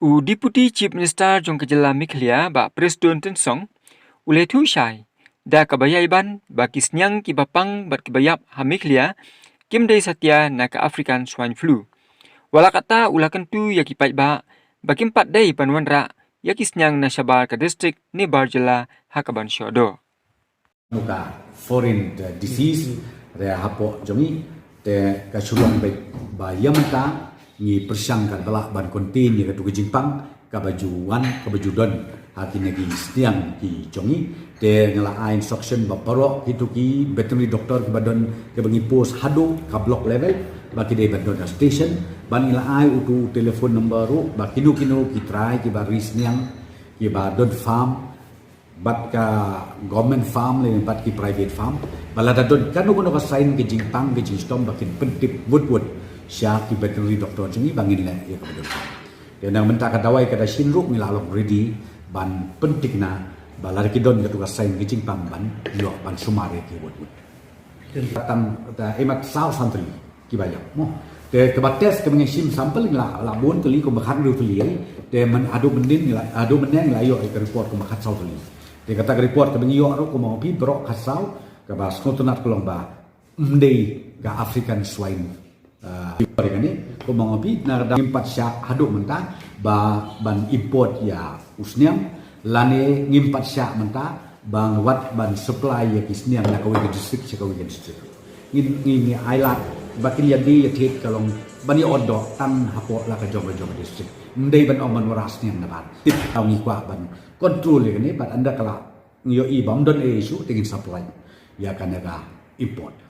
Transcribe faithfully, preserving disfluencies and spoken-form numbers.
U Deputy Chief Minister jong ka jylla Meghalaya, Bah Prestone Tynsong, u la ïathuh shai da kaba ïai ban ba ki sniang kiba pang bad kiba ïap ha Meghalaya kim dei satia na ka African Swine Flu. Wat la katta, u la kyntu ïa ki paidbah ba kim pat dei ban wanrah ïa ki sniang na shabar ka district ne bar jylla ha kaban shoh doh. Ka foreign, uh, disease re hapoh jong ngi, te ka shu long beit ba ïa mynta ngi pyrshang katba lah ban contain ïa katu ka jingpang kaba ju wan, kaba ju don ha kine ki sniang ki jong ngi. Te nga la ai instruction ba baroh kitu ki veterinary doctor kiba don, kiba ngi post haduh ka block level, ba ki dei ban don ha station, ba ngi la ai utu telephone number ruh ba kino kino ki trai kiba ri sniang, kiba don farm, bad ka government farm lane bad ki private farm, ba lada don kano kano ka sign ka jingpang ka jingshitom ba kin pyntip wut wut sha ki veterinary doctor jong ngi ba ngin leh ïa kaba donkam. Te na mynta ka dawai ka da shin ruh, ngi la long ready ban pynthikna ba lada ki don katu ka sign ka jingpang ban ïoh ban sumar ïa ki wut wut. Tang, ta, em, mat saw san tylli kiba ïap mo. Te kaba test, kaba ngi shim sample ngi la, la bun tylli, kumba khathynriew tylli. Te myn, haduh mynnin ngi la, haduh mynne ngi la ïoh ïa ka report kumba khatsaw tylli. Te kata ka report kaba ngi ïoh ruh, kumba nga ong ïa phi, baroh khatsaw, kaba sngewtynnat ka long ba ym dei ka African swine, uh, fever kane. Kumba nga ong ïa phi, na ka daw ngim pat shah haduh mynta ba ban import ïa u sniang, lane ngim pat shah mynta ba wat ban supply ïa ki sniang na kawei ka district sha kawei ka district. Ngi, ngi, ngi ai lad ba kin ïa dei ïa thied ka long ban ïa ot doh tang hapoh la ka jong ka jong ka district. Ym dei ban ong ban wanrah sniang nabar. Tip, tang ngi kwah ban control ïa kane, bad ynda ka la ngi ïohi ba ym don ei issue te ngin supply ïa kane ka import.